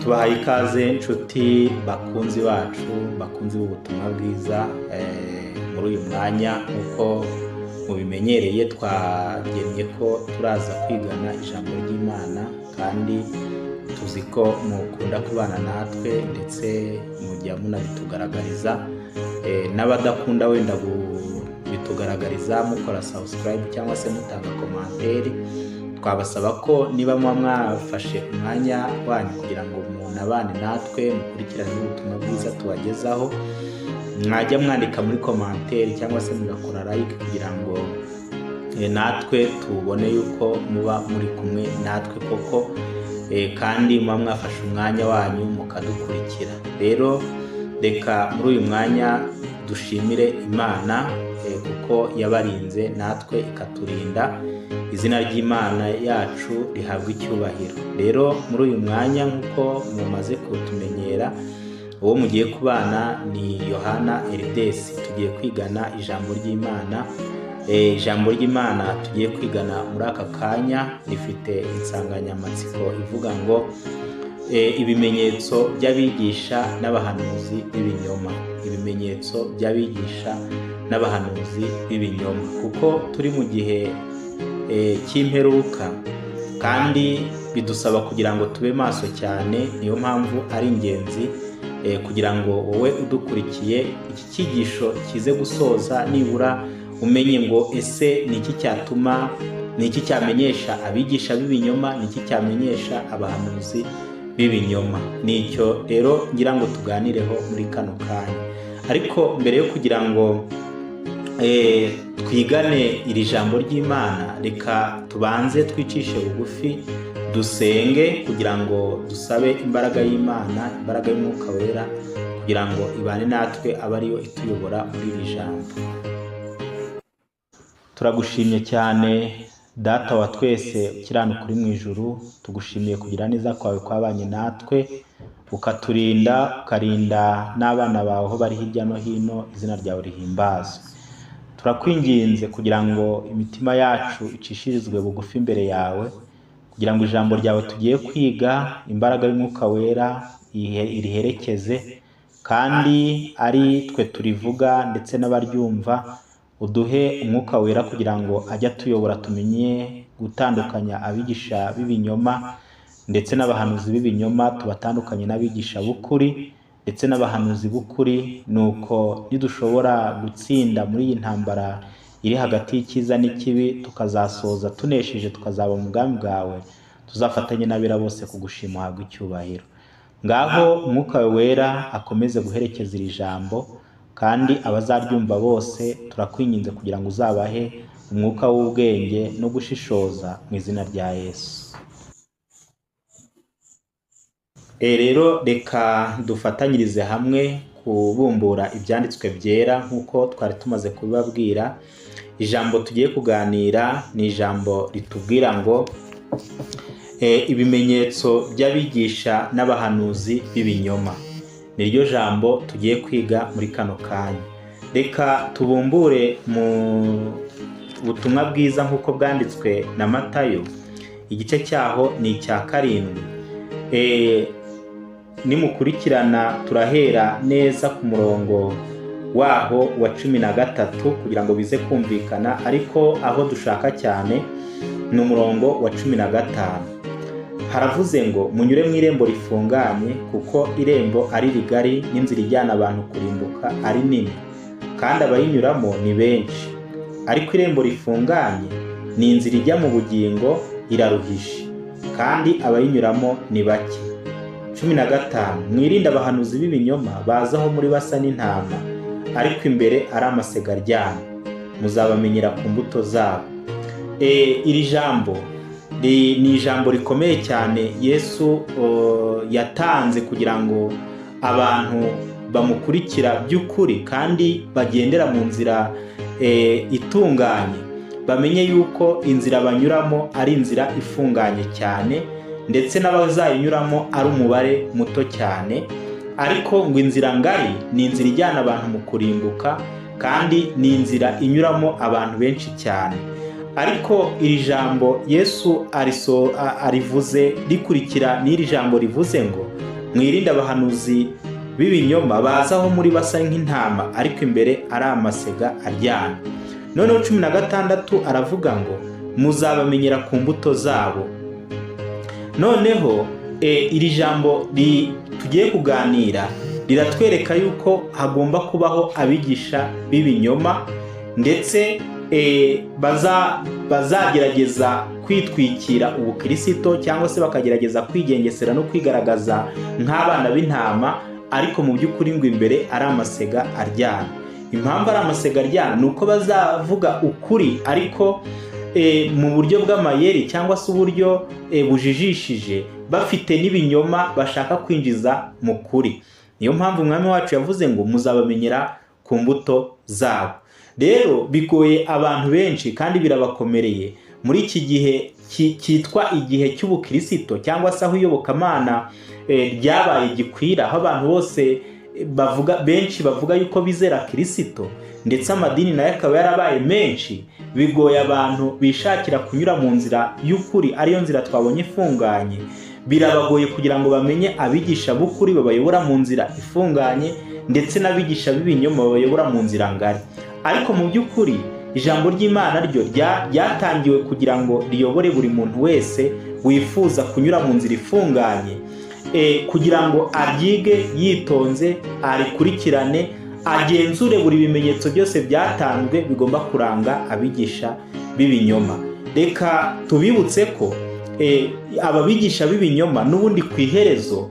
Tubahaye ikaze nshuti bakunzi bacu, bakunzi b'ubutumwa bwiza. Muri uyu mwanya, nk'uko mubimenyereye, twagennye ko turaza kwigana ijambo ry'Imana, kandi tuzi ko mukunda kubana natwe, ndetse mujya munabitugaragariza. N'abadakunda wenda bitugaragariza mukora subscribe cyangwa se mutanga commentaire, twabasaba ko niba muba mwafashe umwanya wanyu kugira ngo munabane natwe, mukurikirane ubutumwa bwiza tubagezaho, mwajya mwandika muri commentaire cyangwa se mugakora like, kugira ngo natwe tubone yuko muba muri kumwe natwe koko, kandi muba mwafashe umwanya wanyu mukadukurikira. Rero reka muri uyu mwanya dushimire Imana, kuko yabarinze natwe ikaturinda. Izina ry'Imana yacu rihabwa icyubahiro. Rero muri uyu mwanya, nk'uko mumaze kutumenyera, uwo mugiye kubana ni Yohana Eridesi. Tugiye kwigana ijambo ry'Imana. Ijambo ry'Imana tugiye kwigana muri aka kanya rifite insanganyamatsiko ivuga ngo ibimenyetso by'abigisha n'abahanuzi b'ibinyoma. Ibimenyetso by'abigisha n'abahanuzi b'ibinyoma, kuko turi mu gihe cy'imperuka, kandi bidusaba kugira ngo tube maso cyane. Niyo mpamvu ari ingenzi kugira ngo wowe udukurikiye iki cyigisho kize gusoza nibura umenye ngo ese ni iki cyatuma, ni iki cyamenyesha abigisha b'ibinyoma, ni iki cyamenyesha abahanuzi b'ibinyoma. Nicyo rero ngira ngo tuganireho muri kano kanya. Ariko mbere yo kugira ngo twigane iri jambo ry'Imana, reka tubanze twicishe bugufi, dusenge kugira ngo dusabe imbaraga y'Imana, imbaraga y'Umwuka Wera, kugira ngo ibane natwe, abe ariyo ituyobora muri iri jambo. Turagushimye cyane, Data wa twese ukiranuka uri mu ijuru. Tugushimiye kugira neza kwawe kwabanye natwe, ukaturinda, ukarinda n'abana bawe aho bari hirya no hino. Izina ryawe rihimbazwe. Turakwinginze kugira ngo imitima yacu icishirizwe bugufi imbere yawe, kugira ngo ijambo ryawe tugiye kwiga, imbaraga y'Umwuka Wera iriherekeze, kandi ari twe turivuga ndetse n'abaryumva, uduhe Umwuka Wera kugira ngo ajye atuyobora, tumenye gutandukanya abigisha b'ibinyoma ndetse n'abahanuzi b'ibinyoma, tubatandukanye n'abigisha b'ukuri ndetse n'abahanuzi b'ukuri. Nuko nidushobora gutsinda muri iyi ntambara iri hagati y'icyiza n'ikibi, tukazasoza tunesheje, tukazaba mu bwami bwawe, tuzafatanye n'abera bose kugushima. Uhabwe icyubahiro. Ngaho Umwuka wawe Wera akomeze guherekeza iri jambo, kandi abazaryumva bose turakwinginze kugira ngo uzabahe umwuka w'ubwenge no gushishoza, mu izina rya Yesu. Rero reka dufatanyirize hamwe kubumbura ibyanditswe byera nk'uko twari tumaze kubibabwira. Ijambo tugiye kuganira ni ijambo ritubwira ngo ibimenyetso by'abigisha n'abahanuzi b'ibinyoma. Niryo jambo tugiye kwiga muri kano kanya. Reka tubumbure mu butumwa bwiza nk'uko bwanditswe na Matayo, igice cyaho ni icya 7. Nimukurikirana turahera neza ku murongo waho wa 13 kugira ngo bize kumvikana, ariko aho dushaka cyane ni umurongo wa 15. Haravuze ngo: "Munyure mu irembo rifunganye, kuko irembo ari rigari n'inzira ijyana abantu kurimbuka ari nini, kandi abayinyuramo ni benshi. Ariko irembo rifunganye ni inzira ijya mu bugingo iraruhije, kandi abayinyuramo ni bake." 15: "Mwirinde abahanuzi b'ibinyoma baza aho muri basa n'intama, ariko imbere ari amasega aryana. Muzabamenyera ku mbuto zabo." Iri jambo ni ijambo rikomeye cyane Yesu yatanze kugira ngo abantu bamukurikira by'ukuri kandi bagendera mu nzira itunganye bamenye yuko inzira banyuramo ari inzira ifunganye cyane, ndetse n'abazayinyuramo ari umubare muto cyane. Ariko ngo inzira ngari ni inzira ijyana abantu mu kurimbuka, kandi ni inzira inyuramo abantu benshi cyane. Ariko iri jambo Yesu arivuze rikurikira n'iri jambo rivuze ngo Mwirinde abahanuzi b'ibinyoma baza aho muri basa nk'intama, ariko imbere ari amasega aryana. Noneho 16 aravuga ngo muzabamenyera ku mbuto zabo. Noneho iri jambo tugiye kuganira riratwereka yuko hagomba kubaho abigisha b'ibinyoma, ndetse bazagerageza kwitwikira ubukirisito, cyangwa se bakagerageza kwigengesera no kwigaragaza nk'abana b'intama, ariko mu by'ukuri ngo imbere ari amasega aryana. Impamvu ari amasega aryana ni uko bazavuga ukuri, ariko mu buryo bw'amayeri cyangwa se uburyo bujijishije, bafite n'ibinyoma bashaka kwinjiza mu kuri. Niyo mpamvu Umwami wacu yavuze ngo muzabamenyera ku mbuto zabo. Rero bigoye abantu benshi kandi birabakomereye muri iki gihe cyitwa igihe cy'ubukirisito, cyangwa se aho iyobokamana ryabaye gikwira, aho abantu bose bavuga, benshi bavuga yuko bizera Kirisito, ndetse amadini nayo akaba yarabaye menshi. Bigoye abantu bishakira kunyura mu nzira y'ukuri, ariyo nzira twabonye ifunganye. Birabagoye kugira ngo bamenye abigisha b'ukuri babayobora mu nzira ifunganye, ndetse n'abigisha b'ibinyoma babayobora mu nzira ngari. Ariko mu by'ukuri ijambo ry'Imana ryo ryatangiwe kugira ngo riyobore buri muntu wese wifuza kunyura mu nzira ifunganye, kugira ngo aryige yitonze, arikurikirane, agenzure buri bimenyetso byose byatanzwe bigomba kuranga abigisha b'ibinyoma. Reka tubibutse ko aba bigisha b'ibinyoma n'ubundi ku iherezo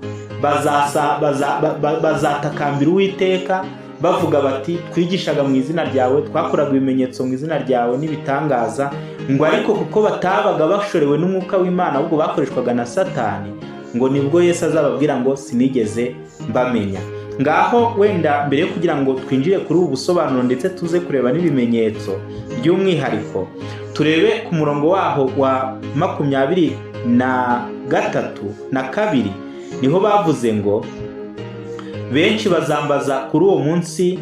bazatakambira Uwiteka bavuga bati: "Twigishaga mu izina ryawe, twakoraga ibimenyetso mu izina ryawe n'ibitangaza." Ngo ariko kuko batabaga bashorewe n'Umwuka w'Imana, ahubwo bakoreshwaga na Satani, ngo nibwo Yesu azababwira ngo "Sinigeze mbamenya." Ngaho wenda mbere yo kugira ngo twinjire kuri ubu busobanuro, ndetse tuze kureba n'ibimenyetso by'umwihariko, turebe ku murongo waho wa 23 na 2. Niho bavuze ngo: "Benshi bazambaza kuri uwo munsi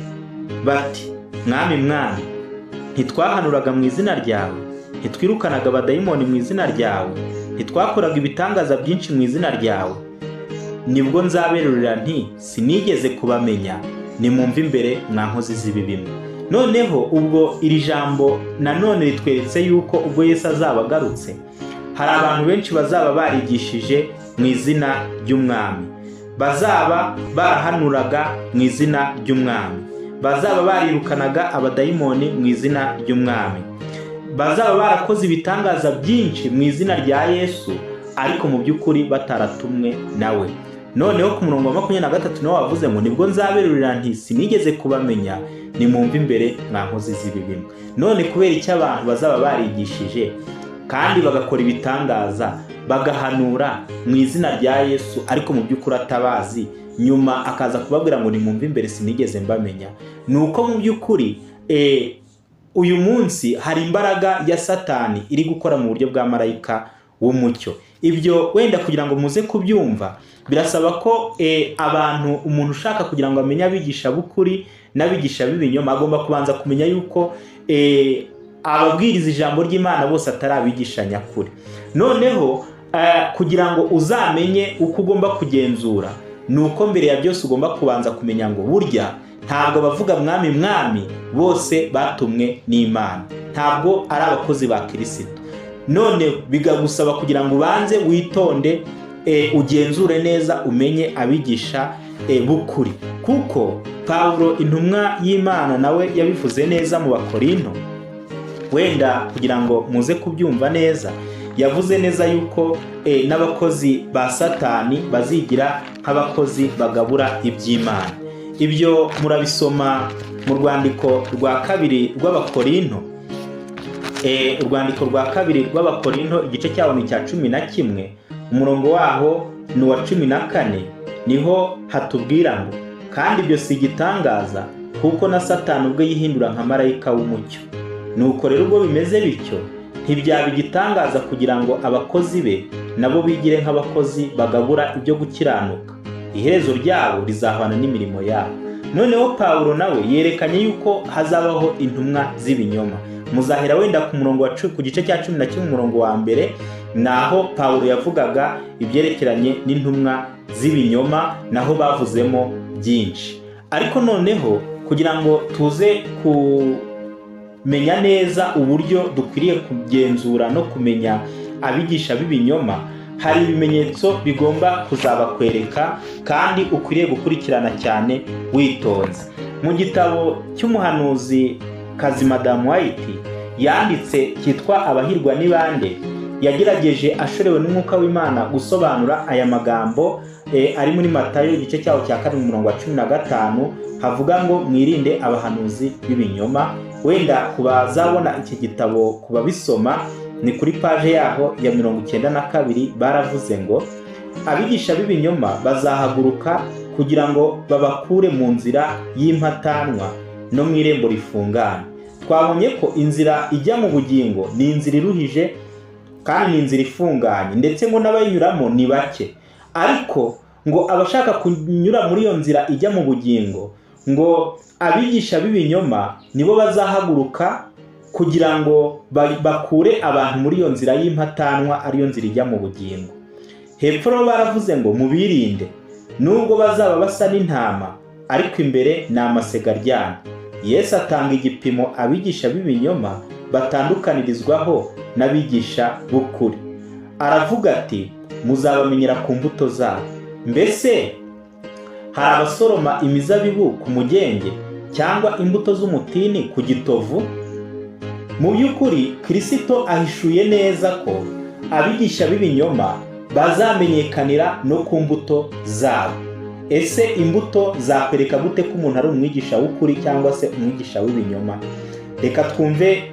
bati: 'Mwami, Mwami, ntitwahanuraga mu izina ryawe? Ntitwirukanaga abadayimoni mu izina ryawe? Ntitwakoraga ibitangaza byinshi mu izina ryawe?' Nibwo nzaberurira nti: 'Sinigeze kubamenya, nimumve imbere, mwa nkozi z'ibibi mwe.'" Noneho ubwo iri jambo nanone ritweretse yuko ubwo Yesu azaba agarutse, hari abantu benshi bazaba barigishije mu izina ry'Umwami, bazaba barahanuraga mu izina ry'Umwami, bazaba barirukanaga abadayimoni mu izina ry'Umwami, bazaba barakoze ibitangaza byinshi mu izina rya Yesu, ariko mu by'ukuri bataratumwe nawe. Noneho ku murongo wa 23 nawe wavuze ngo: "Nibwo nzaberurira nti: 'Sinigeze kubamenya, nimumve imbere, mwa nkozi z'ibibi mwe.'" None kubera icyo abantu bazaba barigishije kandi bagakora ibitangaza, bagahanura mu izina rya Yesu, ariko mu by'ukuri atabazi, nyuma akaza kubabwira ngo "Nimumve imbere, sinigeze mbamenya"? Ni uko mu by'ukuri uyu munsi hari imbaraga ya Satani iri gukora mu buryo bwa marayika w'umucyo. Ibyo wenda kugira ngo muze kubyumva, birasaba ko abantu, umuntu ushaka kugira ngo amenye abigisha b'ukuri n'abigisha b'ibinyoma, agomba kubanza kumenya yuko ababwiriza ijambo ry'Imana bose atari abigisha nyakuri. Noneho kugira ngo uzamenye uko ugomba kugenzura, ni uko mbere ya byose ugomba kubanza kumenya ngo burya ntabwo abavuga "Mwami, Mwami" bose batumwe n'Imana, ntabwo ari abakozi ba Kirisito. None bikagusaba kugira ngo ubanze witonde, ugenzure neza, umenye abigisha b'ukuri, kuko Pawulo intumwa y'Imana nawe yabivuze neza mu Bakorinto. Wenda kugira ngo muze kubyumva neza, yavuze neza yuko n'abakozi ba Satani bazigira nk'abakozi bagabura iby'Imana. Ibyo murabisoma mu rwandiko rwa kabiri rw'Abakorinto. Urwandiko rwa kabiri rw'Abakorinto, igice cyaho ni icya 11, umurongo waho ni uwa 14. Niho hatubwira ngo: "Kandi ibyo si igitangaza, kuko na Satani ubwe yihindura nka marayika w'umucyo. Nuko rero ubwo bimeze bityo, ntibyaba igitangaza kugira ngo abakozi be nabo bigire nk'abakozi bagabura ibyo gukiranuka. Iherezo ryabo rizahwana n'imirimo yabo." Noneho Pawulo nawe yerekanye yuko hazabaho intumwa z'ibinyoma. Muzahera wenda ku murongo wa ku gice cya 11, umurongo wa mbere. Naho Pawulo yavugaga ibyerekeranye n'intumwa z'ibinyoma, naho bavuzemo byinshi. Ariko noneho kugira ngo tuze kumenya neza uburyo dukwiriye kugenzura no kumenya abigisha b'ibinyoma, hari ibimenyetso bigomba kuzabakwereka kandi ukwiriye gukurikirana cyane witonze. Mu gitabo cy'umuhanuzi kazi Madamu White yanditse cyitwa Abahirwa ni bande, yagerageje ashorewe n'umwuka w'Imana gusobanura aya magambo ari muri Matayo igice cyaho cya 4 umurongo wa 15, havuga ngo mwirinde abahanuzi b'ibinyoma. Wenda kubazabona iki gitabo kubabisoma ni kuri paje yaho ya 92, baravuze ngo abigisha b'ibinyoma bazahaguruka kugira ngo babakure mu nzira y'impatanwa no mu irembo rifungana. Twabonye ko inzira ijya mu bugingo ni inzira iruhije kandi ni inzira ifunganye, ndetse ngo n'abayinyuramo ni bake. Ariko ngo abashaka kunyura muri iyo nzira ijya mu bugingo, ngo abigisha b'ibinyoma nibo bazahaguruka kugira ngo bakure abantu muri iyo nzira y'impatanwa, ariyo nzira ijya mu bugingo. Hepfo rero baravuze ngo mubirinde, nubwo bazaba basa n'intama ariko imbere ni amasega aryana. Yesu atanga igipimo abigisha b'ibinyoma batandukanirizwaho n'abigisha b'ukuri. Aravuga ati muzabamenyera ku mbuto zabo. Mbese hari abasoroma imizabibu ku mugenge cyangwa imbuto z'umutini ku gitovu? Mu by'ukuri Kristo ahishuye neza ko abigisha b'ibinyoma bazamenyekanira no ku mbuto zabo. Ese imbuto zakwereka gute ko umuntu ari umwigisha w'ukuri cyangwa se umwigisha w'ibinyoma? Reka twumve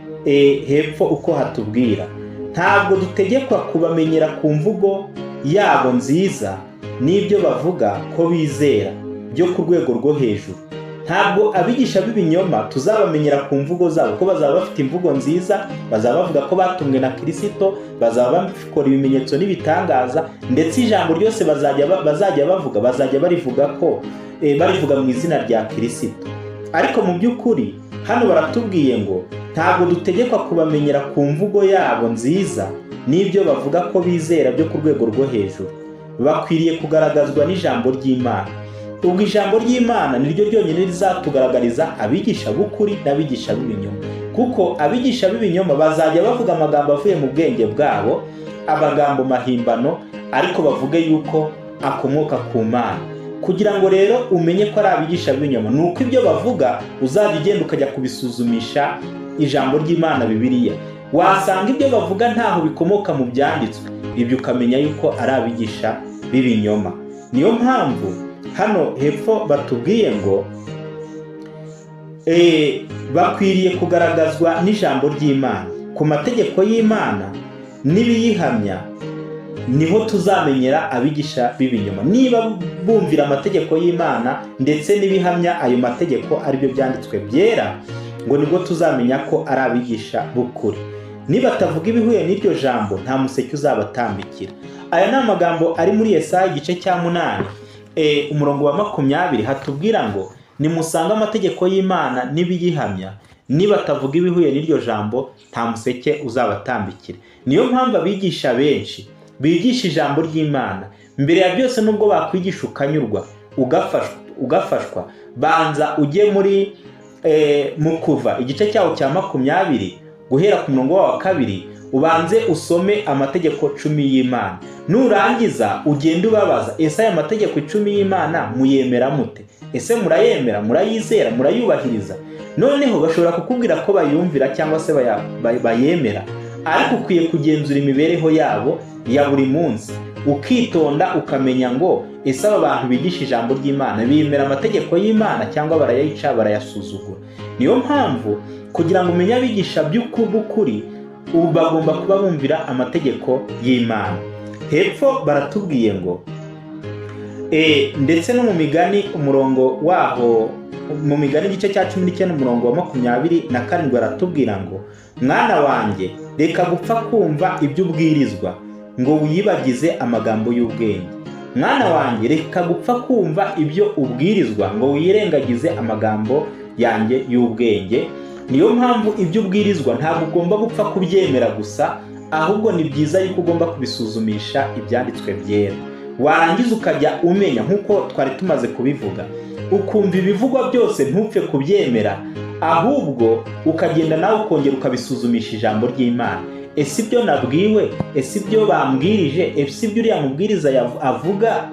hepfo uko hatubwira. Ntabwo dutegekwa kubamenyera ku mvugo yabo nziza n'ibyo bavuga ko bizera byo ku rwego rwo hejuru. Ntabwo abigisha b'ibinyoma tuzabamenyera ku mvugo zabo, ko bazaba bafite imvugo nziza, bazaba bavuga ko batumwe na Kristo, bazaba bakora ibimenyetso n'ibitangaza, ndetse ijambo ryose bazajya bavuga bazajya barivuga ko barivuga mu izina rya Kristo. Ariko mu by'ukuri hano baratubwiye ngo ntabwo dutegekwa kubamenyera ku mvugo yabo nziza n'ibyo bavuga ko bizera byo ku rwego rwo hejuru. Bakwiriye kugaragazwa n'ijambo ry'Imana. Ubwo ijambo ry'Imana niryo ryonyine rizatugaragariza abigisha b'ukuri n'abigisha b'ibinyoma, kuko abigisha b'ibinyoma bazajya bavuga amagambo avuye mu bwenge bwabo, amagambo mahimbano, ariko bavuge yuko akomoka ku Mana. Kugira ngo rero umenye ko ari abigisha b'ibinyoma, ni uko ibyo bavuga uzajya ugenda ukajya kubisuzumisha ijambo ry'Imana Bibiliya. Wasanga ibyo bavuga ntaho bikomoka mu byanditswe, ibyo ukamenya yuko ari abigisha b'ibinyoma. Niyo mpamvu hano hepfo batubwiye ngo bakwiriye kugaragazwa n'ijambo ry'Imana. Ku mategeko y'Imana n'ibiyihamya niho tuzamenyera abigisha b'ibinyoma. Niba bumvira amategeko y'Imana ndetse n'ibihamya ayo mategeko aribyo byanditswe byera, ngo nibwo tuzamenya ko ari abigisha b'ukuri. Niba batavuga ibihuye n'iryo jambo, nta museke uzabatambikira. Aya ni amagambo ari muri Yesaya igice cya 8 umurongo wa 20, hatubwira ngo nimusanga amategeko y'Imana n'ibiyihamya, niba batavuga ibihuye n'iryo jambo, nta museke uzabatambikira. Niyo mpamvu abigisha benshi bigisha ijambo ry'Imana, mbere ya byose nubwo bakwigisha ukanyurwa ugafashwa, banza ujye muri mu Kuva igice cyawo cya 20 guhera ku murongo wa 2, ubanze usome amategeko 10 y'Imana. Nurangiza ugende ubabaza, ese aya mategeko 10 y'Imana muyemera mute? Ese murayemera, murayizera, murayubahiriza? Noneho bashobora kukubwira ko bayumvira cyangwa se bayemera, ariko ukwiye kugenzura imibereho yabo ya buri munsi, ukitonda ukamenya ngo ese aba bantu bigisha ijambo ry'Imana bemera amategeko y'Imana cyangwa barayayica, barayasuzugura. Niyo mpamvu kugira ngo umenye abigisha by'ukuri, ubu bagomba kuba bumvira amategeko y'Imana. Hepfo baratubwiye ngo ndetse no mu migani umurongo waho, mu migani igice cya 19 umurongo wa 27, baratubwira ngo mwana wanjye reka gupfa kumva ibyo ubwirizwa, ngo wiyibagize amagambo y'ubwenge. Mwana wanjye reka gupfa kumva ibyo ubwirizwa, ngo wirengagize amagambo yanjye y'ubwenge. Niyo mpamvu ibyo ubwirizwa ntabwo ugomba gupfa kubyemera gusa, Ahubwo ni byiza yuko ugomba kubisuzumisha ibyanditswe byera, warangiza ukajya umenya nk'uko twari tumaze kubivuga, ukumva ibivugwa byose ntupfe kubyemera, ahubwo ukagenda nawe ukongera ukabisuzumisha ijambo ry'Imana. Ese ibyo nabwiwe, ese ibyo bambwirije, ese ibyo uriya mubwiriza avuga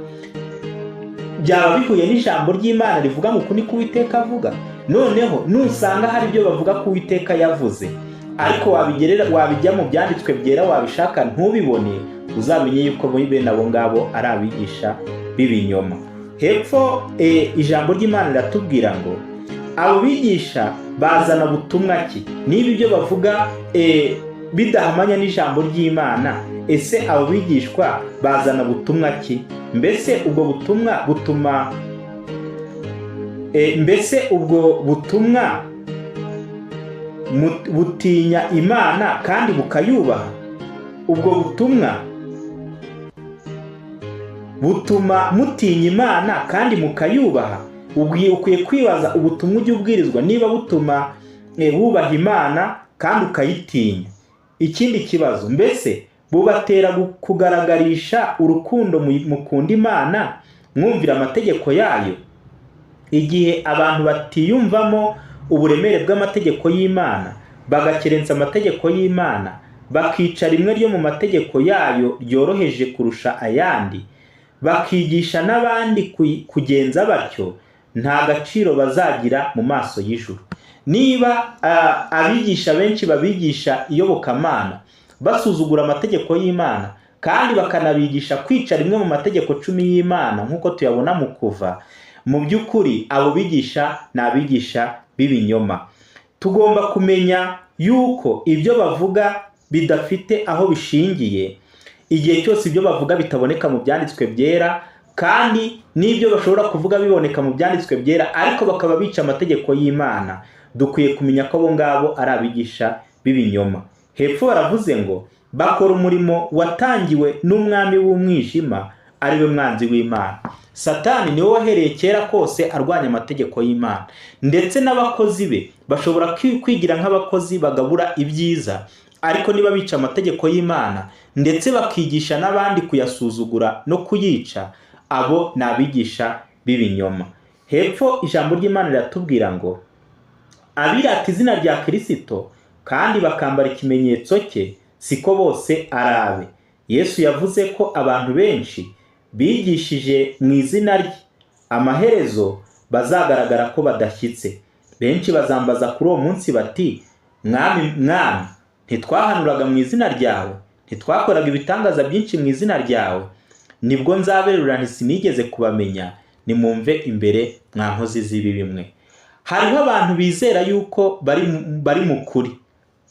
byaba bihuye n'ijambo ry'Imana rivuga ngo uku niko Uwiteka avuga? Noneho nusanga hari ibyo bavuga ko Uwiteka yavuze, ariko wabijya mu byanditswe byera wabishaka ntubibone, uzamenye yuko bene abo ngabo ari abigisha b'ibinyoma. Hepfo ijambo ry'Imana riratubwira ngo abo bigisha bazana butumwa ki? Niba ibyo bavuga bidahamanya n'ijambo ry'Imana, ese abo bigishwa bazana butumwa ki? Mbese ubwo butumwa butuma mbese ubwo butumwa butinya Imana kandi bukayubaha? Ubwo butumwa butuma mutinya Imana kandi mukayubaha? Ukwiye kwibaza ubutumwa ujya ubwirizwa niba butuma wubaha Imana kandi ukayitinya. Ikindi kibazo, mbese bubatera kugaragarisha urukundo mukunda Imana mwumvira amategeko yayo? Igihe abantu batiyumvamo uburemere bw'amategeko y'Imana, bagakerensa amategeko y'Imana, bakica rimwe ryo mu mategeko yayo ryoroheje kurusha ayandi, bakigisha n'abandi kugenza batyo, nta gaciro bazagira mu maso y'ijuru. Niba abigisha benshi babigisha iyobokamana basuzugura amategeko y'Imana, kandi bakanabigisha kwica rimwe mu mategeko 10 y'Imana nk'uko tuyabona mu Kuva, mu by'ukuri abo bigisha ni abigisha b'ibinyoma. Tugomba kumenya yuko ibyo bavuga bidafite aho bishingiye, igihe cyose ibyo bavuga bitaboneka mu byanditswe byera, kandi n'ibyo bashobora kuvuga biboneka mu byanditswe byera ariko bakaba bica amategeko y'Imana, dukwiye kumenya ko abo ngabo ari abigisha b'ibinyoma. Hepfo baravuze ngo bakora umurimo watangiwe n'umwami w'umwijima, ari we mwanzi w'Imana. Satani niwe wahereye kera kose arwanya amategeko y'Imana, ndetse n'abakozi be bashobora kwigira nk'abakozi bagabura ibyiza, ariko niba bica amategeko y'Imana ndetse bakigisha n'abandi kuyasuzugura no kuyica, abo ni abigisha b'ibinyoma. Hepfo ijambo ry'Imana riratubwira ngo abirata izina rya Kristo kandi bakambara ikimenyetso cye siko bose arabe. Yesu yavuze ko abantu benshi bigishije mu izina rye, amaherezo bazagaragara ko badashyitse. Benshi bazambaza kuri uwo munsi bati: Mwami, Mwami, ntitwahanuraga mu izina ryawe? Ntitwakoraga ibitangaza byinshi mu izina ryawe? Nibwo nzaberura nti sinigeze kubamenya, nimumve imbere mwa nkozi z'ibibi mwe. Hariho abantu bizera yuko bari mu kuri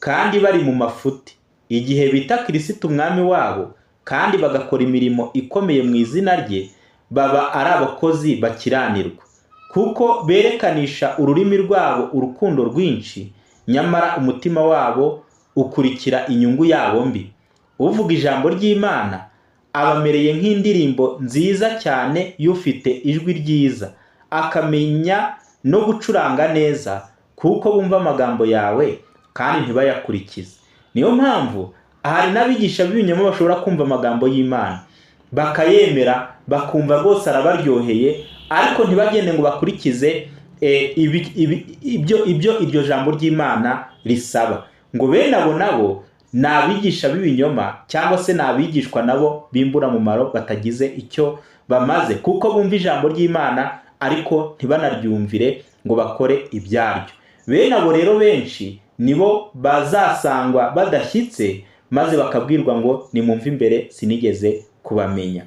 kandi bari mu mafuti, igihe bita Kristo umwami wabo kandi bagakora imirimo ikomeye mu izina rye, baba ari abakozi bakiranirwa, kuko berekanisha ururimi rwabo urukundo rwinshi, nyamara umutima wabo ukurikira inyungu yabo mbi. Uvuga ijambo ry'Imana abamereye nk'indirimbo nziza cyane y'ufite ijwi ryiza, akamenya no gucuranga neza, kuko bumva amagambo yawe kandi ntibayakurikize. Niyo mpamvu hari n'abigisha b'ibinyoma bashobora kumva amagambo y'Imana bakayemera, bakumva rwose arabaryoheye, ariko ntibagende ngo bakurikize ibyo iryo jambo ry'Imana risaba. Ngo bene abo nabo ni abigisha b'ibinyoma, cyangwa se ni abigishwa nabo b'imburamumaro batagize icyo bamaze, kuko bumva ijambo ry'Imana ariko ntibanaryumvire ngo bakore ibyaryo. Bene abo rero benshi nibo bazasangwa badashyitse, maze bakabwirwa ngo nimumve imbere sinigeze kubamenya.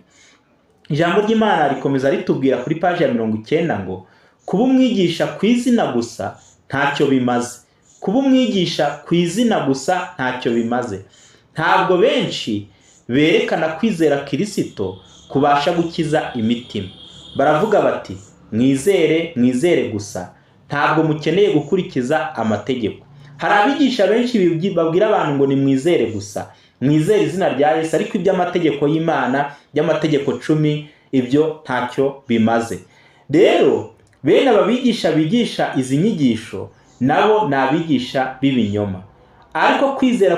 Ijambo ry'Imana rikomeza ritubwira kuri paji ya 90 ngo kuba umwigisha ku izina gusa ntacyo bimaze. Kuba umwigisha ku izina gusa ntacyo bimaze. Ntabwo benshi berekana kwizera Kristo kubasha gukiza imitima. Baravuga bati mwizere, mwizere gusa, ntabwo mukeneye gukurikiza amategeko. Hari abigisha benshi babwira abantu ngo nimwizere gusa, mwizere izina rya Yesu, ariko iby'amategeko y'Imana, by'amategeko 10, ibyo ntacyo bimaze. Rero bene ababigisha bigisha izi nyigisho nabo ni abigisha b'ibinyoma. Ariko kwizera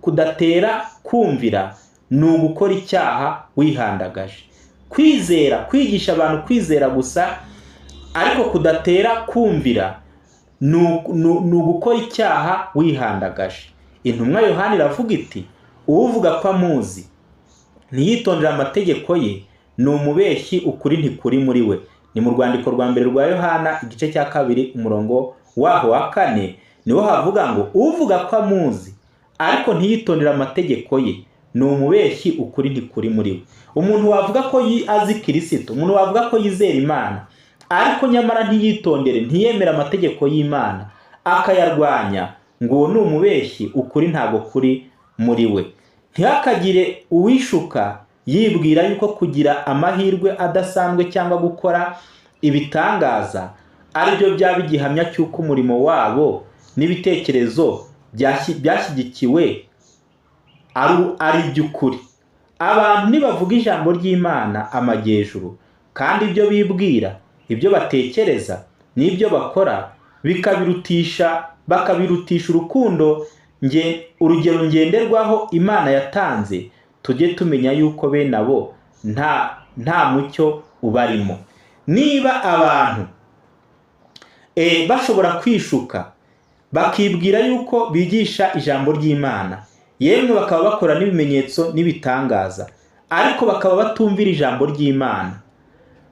kudatera kumvira ni ugukora icyaha wihandagaje. Kwizera, kwigisha abantu kwizera gusa ariko kudatera kumvira ni ugukora icyaha wihandagaje. Intumwa Yohani iravuga iti uvuga ko amuzi ntiyitondera amategeko ye ni umubeshyi, ukuri ntikuri muri we. Ni mu rwandiko rwa mbere rwa Yohana igice cya 2 umurongo waho wa 4, niho havuga ngo uvuga ko amuzi ariko ntiyitondera amategeko ye ni umubeshyi, ukuri ntikuri muri we. Umuntu wavuga ko azi Kristo, umuntu wavuga ko yizera Imana ariko nyamara ntiyitondere, ntiyemera amategeko y'Imana akayarwanya, ngo uwo ni umubeshyi, ukuri ntabwo kuri muri we. Ntihakagire uwishuka yibwira yuko kugira amahirwe adasanzwe cyangwa gukora ibitangaza aribyo byaba igihamya cy'uko umurimo wabo n'ibitekerezo byashyigikiwe ari iby'ukuri. Abantu nibavuga ijambo ry'Imana amajyejuru, kandi ibyo bibwira, ibyo batekereza n'ibyo bakora bakabirutisha urukundo urugero ngenderwaho Imana yatanze, tujye tumenya yuko bene abo nta mucyo ubarimo. Niba abantu bashobora kwishuka bakibwira yuko bigisha ijambo ry'Imana, yemwe bakaba bakora n'ibimenyetso n'ibitangaza, ariko bakaba batumvira ijambo ry'Imana,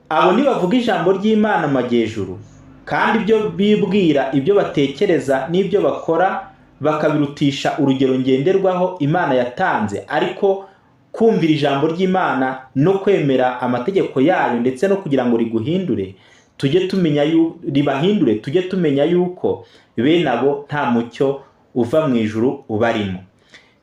abo nibavuga ijambo ry'Imana amajyejuru, kandi ibyo bibwira, ibyo batekereza n'ibyo bakora bakabirutisha urugero ngenderwaho Imana yatanze, ariko kumvira ijambo ry'Imana no kwemera amategeko yayo ndetse no kugira ngo riguhindure, tujye tumenya ribahindure, tujye tumenya yuko bene abo nta mucyo uva mu ijuru ubarimo.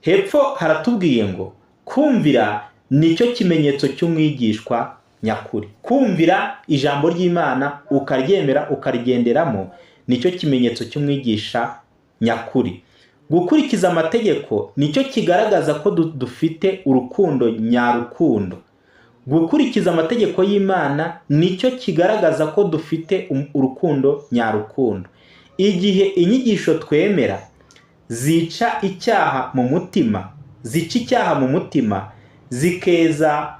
Hepfo haratubwiye ngo kumvira nicyo kimenyetso cy'umwigishwa nyakuri. Kumvira ijambo ry'Imana ukaryemera ukarigenderamo nicyo kimenyetso cy'umwigisha nyakuri. Gukurikiza amategeko nicyo kigaragaza ko dufite urukundo nyarukundo. Gukurikiza amategeko y'Imana nicyo kigaragaza ko dufite urukundo nyarukundo. Igihe inyigisho twemera zica icyaha mu mutima, zica icyaha mu mutima, zikeza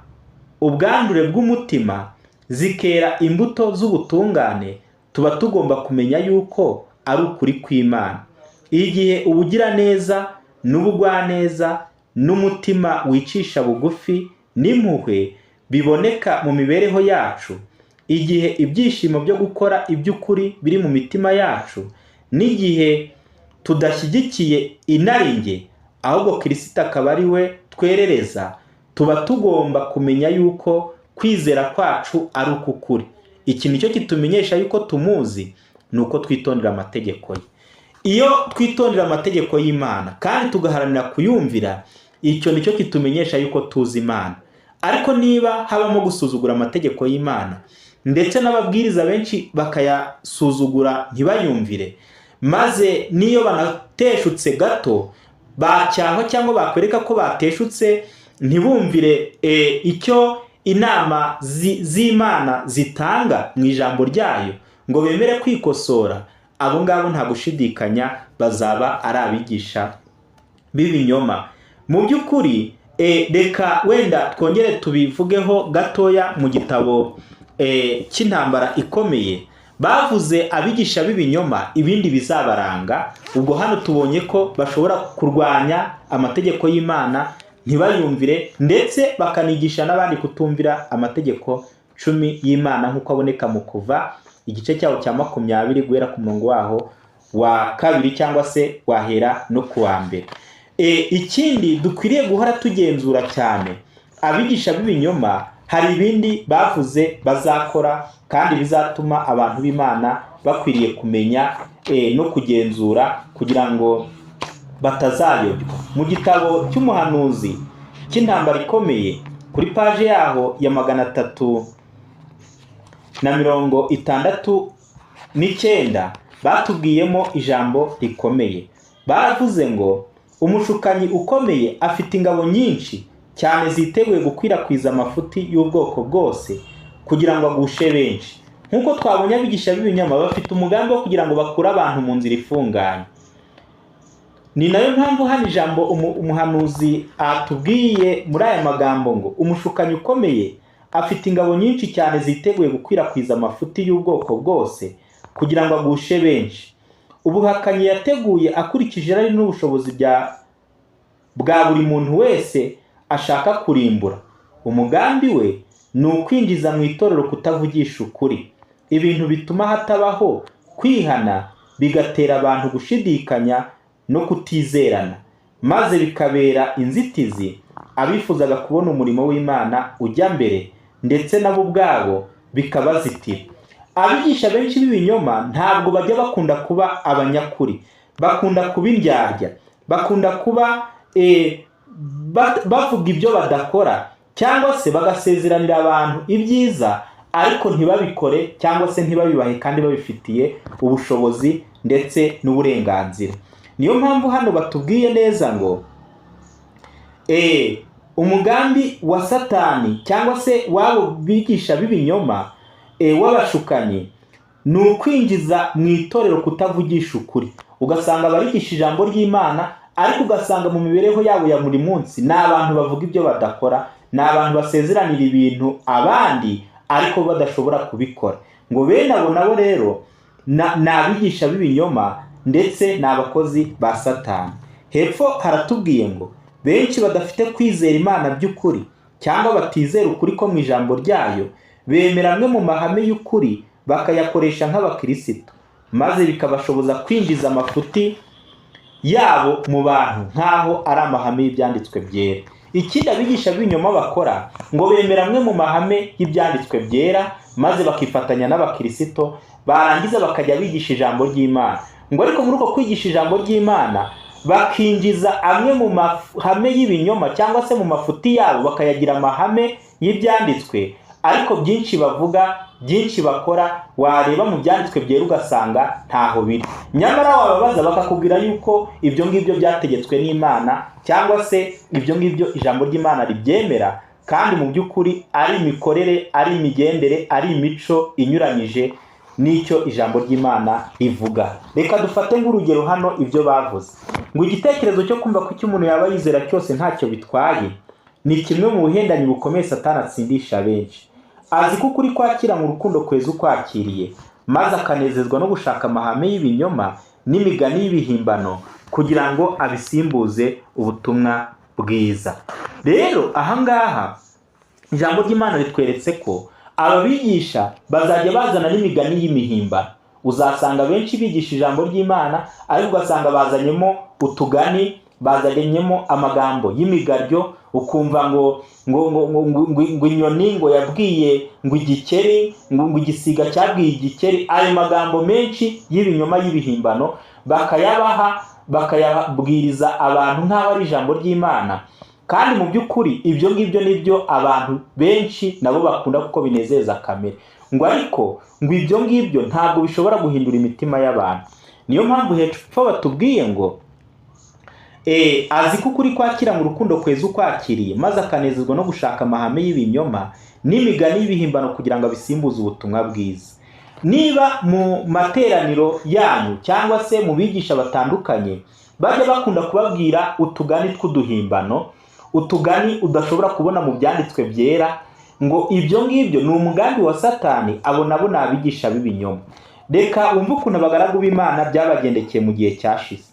ubwandure bw'umutima, zikera imbuto z'ubutungane, tuba tugomba kumenya yuko ari ukuri kw'Imana. Igihe ubugiraneza n'ubugwaneza n'umutima wicisha bugufi n'impuhwe biboneka mu mibereho yacu, igihe ibyishimo byo gukora iby'ukuri biri mu mitima yacu, n'igihe tudashyigikiye inaringe ahubwo Kristo akaba ari we twerereza, tuba tugomba kumenya yuko kwizera kwacu ari ukukuri. Iki nicyo kitumenyesha yuko tumuzi, nuko twitondera amategeko ye. Iyo twitondera amategeko y'Imana kandi tugaharanira kuyumvira, icyo nicyo kitumenyesha yuko tuzi Imana. Ariko niba habamo gusuzugura amategeko y'Imana, ndetse n'ababwiriza benshi bakayasuzugura ntibayumvire, maze niyo banateshutse gato bacyahwa cyangwa bakwereka ko bateshutse ntibumvire icyo inama z'Imana zitanga mu ijambo ryayo ngo bemere kwikosora, abo ngabo nta gushidikanya bazaba ari abigisha b'ibinyoma. Mu by'ukuri reka wenda twongere tubivugeho gatoya. Mu gitabo cy'intambara ikomeye bavuze abigisha b'ibinyoma ibindi bizabaranga. Ubwo hano tubonye ko bashobora kurwanya amategeko y'Imana ntibayumvire, ndetse bakanigisha n'abandi kutumvira amategeko 10 y'Imana nk'uko aboneka mu Kuva igice cyaho cya 20 guhera ku murongo waho wa 2 cyangwa se wahera no ku wa 1. Ikindi dukwiriye guhora tugenzura cyane abigisha b'ibinyoma, hari ibindi bavuze bazakora kandi bizatuma abantu b'Imana bakwiriye kumenya no kugenzura kugira ngo batazayobywa. Mu gitabo cy'umuhanuzi cy'intambara ikomeye kuri paje yaho ya 369 batubwiyemo ijambo rikomeye. Baravuze ngo umushukanyi ukomeye afite ingabo nyinshi cyane ziteguye gukwirakwiza amafuti y'ubwoko bwose kugira ngo agushe benshi. Nkuko twabonye abigisha b'ibinyoma bafite umugambi wo kugira ngo bakure abantu mu nzira ifunganye. Ni nayo mpamvu hano ijambo umuhanuzi atubwiye muri aya magambo ngo umushukanyi ukomeye afite ingabo nyinshi cyane ziteguye gukwirakwiza amafuti y'ubwoko bwose kugira ngo agushe benshi. Ubuhakanyi yateguye akurikije irari n'ubushobozi bwa buri muntu wese ashaka kurimbura. Umugambi we ni ukwinjiza mu itorero kutavugisha ukuri, ibintu bituma hatabaho kwihana, bigatera abantu gushidikanya no kutizerana, maze bikabera inzitizi abifuzaga kubona umurimo w'Imana ujya mbere, ndetse nabo ubwabo bikabazitira. Abigisha benshi b'ibinyoma ntabwo bajya bakunda kuba abanyakuri, bakunda kuba indyarya, bakunda kuba bavuga ibyo badakora, cyangwa se bagasezeranira abantu ibyiza ariko ntibabikore cyangwa se ntibabibahe kandi babifitiye ubushobozi ndetse n'uburenganzira. Niyo mpamvu hano batubwiye neza ngo umugambi wa Satani cyangwa se wabo bigisha b'ibinyoma w'abashukanyi ni ukwinjiza mu itorero kutavugisha ukuri. Ugasanga barigisha ijambo ry'Imana ariko ugasanga mu mibereho yabo ya buri munsi ni abantu bavuga ibyo badakora, ni abantu basezeranira ibintu abandi ariko badashobora kubikora. Ngo bene abo nabo rero ni abigisha b'ibinyoma ndetse ni abakozi ba Satani. Hepfo haratubwiye ngo benshi badafite kwizera Imana by'ukuri cyangwa batizera ukuri ko mu ijambo ryayo, bemera amwe mu mahame y'ukuri bakayakoresha nk'abakirisitu, maze bikabashoboza kwinjiza amafuti yabo mu bantu nk'aho ari amahame y'ibyanditswe byera. Ikindi abigisha b'ibinyoma bakora, ngo bemera amwe mu mahame y'ibyanditswe byera maze bakifatanya n'abakirisito, barangiza bakajya bigisha ijambo ry'Imana. Ngo ariko muri uko kwigisha ijambo ry'Imana bakinjiza amwe mu mahame y'ibinyoma cyangwa se mu mafuti yabo bakayagira amahame y'ibyanditswe, ariko byinshi bavuga, byinshi bakora, wareba mu byanditswe byera ugasanga ntaho biri. Nyamara wababaza bakakubwira yuko ibyo ngibyo byategetswe n'Imana cyangwa se ibyo ngibyo ijambo ry'Imana ribyemera, kandi mu by'ukuri ari imikorere, ari imigendere, ari imico inyuranyije n'icyo ijambo ry'Imana rivuga. Reka dufate nk'urugero hano ibyo bavuze ngo igitekerezo cyo kumva ko icyo umuntu yaba yizera cyose ntacyo bitwaye ni kimwe mu buhendanyi bukomeye Satani atsindisha benshi. Azi ko ukuri kwakira mu rukundo kweza ukwakiriye, maze akanezezwa no gushaka amahame y'ibinyoma n'imigani y'ibihimbano kugira ngo abisimbuze ubutumwa bwiza. Rero ahangaha ijambo ry'Imana ritweretse ko ababigisha bazajya bazana n'imigani y'imihimbano. Uzasanga benshi bigisha ijambo ry'Imana ariko ugasanga bazanyemo utugani, bazanyemo amagambo y'imigaryo, ukumva ngo ngo ngo ngo ngo inyoni ngo yabwiye ngo igikeri, ngo igisiga cyabwiye igikeri. Ayo magambo menshi y'ibinyoma y'ibihimbano bakayabaha, bakayabwiriza abantu nk'aho ari ijambo ry'Imana, kandi mu by'ukuri ibyo ngibyo nibyo abantu benshi nabo bakunda kuko binezeza kamere. Ngo ariko ngo ibyo ngibyo ntabwo bishobora guhindura imitima y'abantu. Niyo mpamvu hepfo batubwiye ngo azi ko ukuri kwakira mu rukundo kweza ukwakiriye, maze akanezezwa no gushaka amahame y'ibinyoma n'imigani y'ibihimbano kugira ngo abisimbuze ubutumwa bwiza. Niba mu materaniro yanyu cyangwa se mu bigisha batandukanye bajya bakunda kubabwira utugani tw'uduhimbano, utugani udashobora kubona mu byanditswe byera, ngo ibyo ngibyo ni umugambi wa Satani, abo nabo ni abigisha b'ibinyoma. Reka wumve ukuntu abagaragu b'Imana byabagendekeye mu gihe cyashize.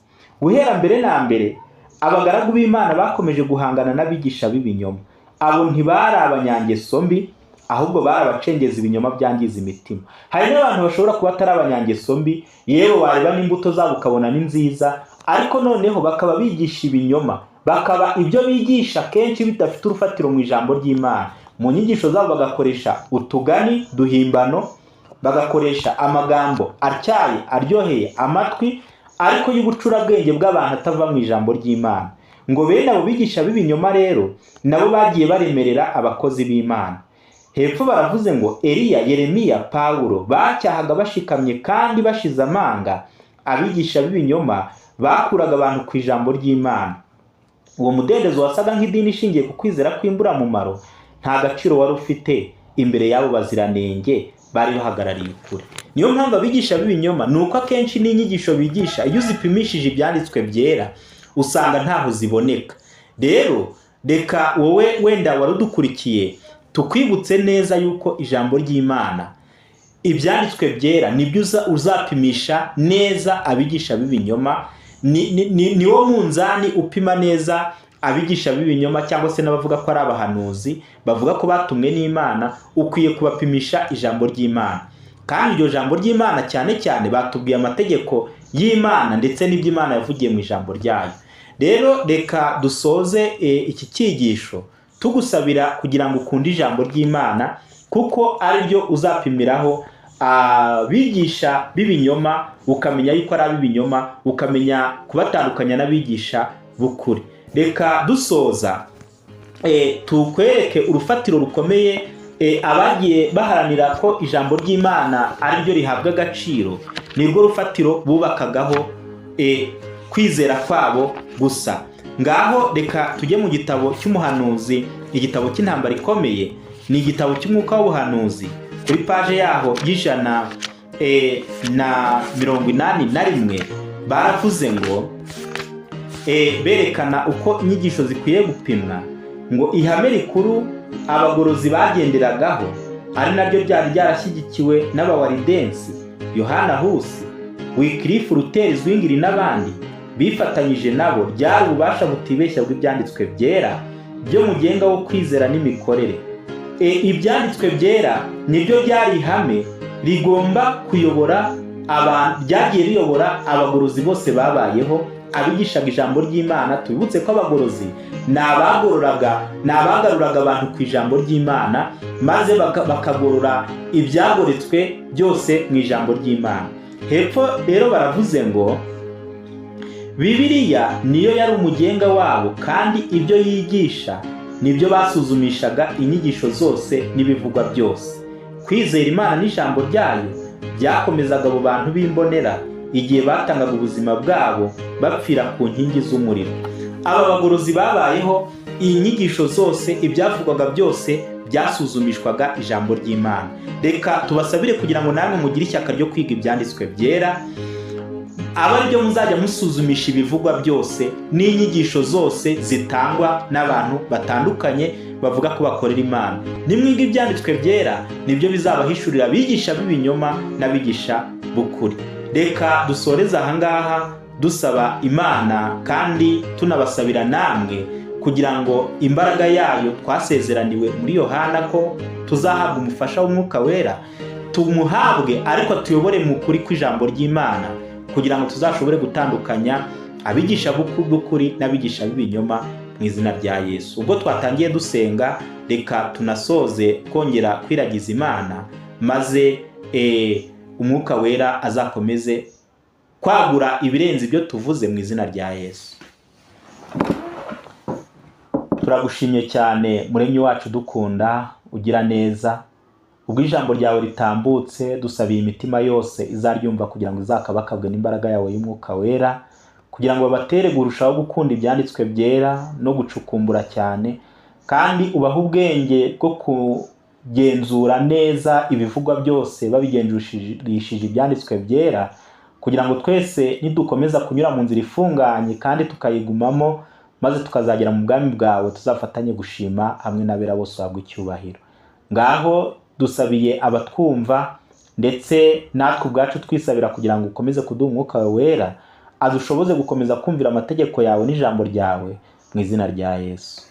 Guhera mbere na mbere abagaragu b'Imana bakomeje guhangana n'abigisha b'ibinyoma. Abo ntibari abanyangeso mbi, ahubwo bari abacengeza ibinyoma byangiza imitima. Hari n'abantu bashobora kuba atari abanyangeso mbi, yewe wareba n'imbuto zabo ukabona ni nziza, ariko noneho bakaba bigisha ibinyoma, bakaba ibyo bigisha kenshi bidafite urufatiro mu ijambo ry'Imana. Mu nyigisho zabo bagakoresha utugani duhimbano, bagakoresha amagambo atyaye aryoheye amatwi ariko y'ubucurabwenge bw'abantu atava mu ijambo ry'Imana. Ngo bene abo bigisha b'ibinyoma rero nabo bagiye baremerera abakozi b'Imana. Hepfo baravuze ngo Eliya, Yeremiya, Pawulo bacyahaga bashikamye kandi bashize amanga abigisha b'ibinyoma bakuraga abantu ku ijambo ry'Imana. Uwo mudendezo wasaga nk'idini ishingiye ku kwizera kw'imburamumaro nta gaciro wari ufite imbere y'abo baziranenge bari bahagarariye ukuri. Niyo mpamvu abigisha b'ibinyoma ni uko akenshi n'inyigisho bigisha iyo uzipimishije ibyanditswe byera usanga ntaho ziboneka. Rero reka wowe wenda wari udukurikiye tukwibutse neza yuko ijambo ry'Imana, ibyanditswe byera, nibyo uzapimisha neza abigisha b'ibinyoma. Ni wo munzani upima neza abigisha b'ibinyoma cyangwa se n'abavuga ko ari abahanuzi bavuga ko batumwe n'Imana. Ukwiye kubapimisha ijambo ry'Imana, kandi iryo jambo ry'Imana cyane cyane batubwiye amategeko y'Imana ndetse n'ibyo Imana yavugiye mu ijambo ryayo. Rero reka dusoze iki cyigisho tugusabira kugira ngo ukunde ijambo ry'Imana, kuko ariryo uzapimiraho abigisha b'ibinyoma, ukamenya yuko ari ab'ibinyoma, ukamenya kubatandukanya n'abigisha b'ukuri. Reka dusoza tukwereke urufatiro rukomeye abagiye baharanira ko ijambo ry'Imana ariryo rihabwa agaciro. Nirwo rufatiro bubakagaho kwizera kwabo gusa. Ngaho reka tujye mu gitabo cy'umuhanuzi, igitabo cy'intambara ikomeye, ni igitabo cy'umwuka w'ubuhanuzi. Kuri paje yaho y'181 baravuze ngo berekana uko inyigisho zikwiye gupimwa, ngo ihame rikuru abagorozi bagenderagaho, ari naryo ryari ryarashyigikiwe n'abawaridensi, Yohana Husi, Wikirifu, Luteri, Zwingli n'abandi bifatanyije nabo, ryari ububasha butibeshya bw'ibyanditswe byera byo mugenga wo kwizera n'imikorere. Ibyanditswe byera nibyo byari ihame rigomba kuyobora abantu, ryagiye riyobora abagorozi bose babayeho, abigishaga ijambo ry'Imana. Tubibutse ko abagorozi ni abagororaga, ni abagaruraga abantu ku ijambo ry'Imana, maze bakagorora ibyagoretswe byose mu ijambo ry'Imana. Hepfo rero baravuze ngo Bibiliya niyo yari umugenga wabo, kandi ibyo yigisha nibyo basuzumishaga inyigisho zose n'ibivugwa byose. Kwizera Imana n'ijambo ryayo byakomezaga abo bantu b'imbonera igihe batangaga ubuzima bwabo bapfira ku nkingi z'umuriro. Aba bagorozi babayeho, iyi nyigisho zose, ibyavugwaga byose byasuzumishwaga ijambo ry'Imana. Reka tubasabire kugira ngo namwe mugire ishyaka ryo kwiga ibyanditswe byera, aba aribyo muzajya musuzumisha ibivugwa byose n'inyigisho zose zitangwa n'abantu batandukanye bavuga ko bakorera Imana. Nimwiga ibyanditswe byera nibyo bizabahishurira abigisha b'ibinyoma n'abigisha b'ukuri. Reka dusoreze ahangaha dusaba Imana kandi tunabasabira namwe kugira ngo imbaraga yayo twasezeraniwe muri Yohana ko tuzahabwa umufasha w'umwuka wera tumuhabwe, ariko tuyobore mu kuri kw'ijambo ry'Imana, kugira ngo tuzashobore gutandukanya abigisha b'ukuri n'abigisha b'ibinyoma mu izina rya Yesu. Ubwo twatangiye dusenga, reka tunasoze kongera kwiragiza Imana, maze umwuka wera azakomeze kwagura ibirenze ibyo tuvuze mu izina rya Yesu. Turagushimye cyane Muremyi wacu dukunda, ugira neza. Ubwo ijambo ryawe ritambutse, dusabiye imitima yose izaryumva kugira ngo izakabakabwe n'imbaraga yawe y'umwuka wera, kugira ngo babatere kurushaho gukunda ibyanditswe byera no gucukumbura cyane, kandi ubahe ubwenge bwo kugenzura neza ibivugwa byose babigenzurishije ibyanditswe byera, kugira ngo twese nidukomeza kunyura mu nzira ifunganye kandi tukayigumamo, maze tukazagera mu bwami bwawe, tuzafatanye gushima hamwe n'abera bose uhabwa icyubahiro. Ngaho dusabiye abatwumva ndetse natwe ubwacu twisabira kugira ngo ukomeze kuduha umwuka wawe wera, adushoboze gukomeza kumvira amategeko yawe n'ijambo ryawe mu izina rya Yesu.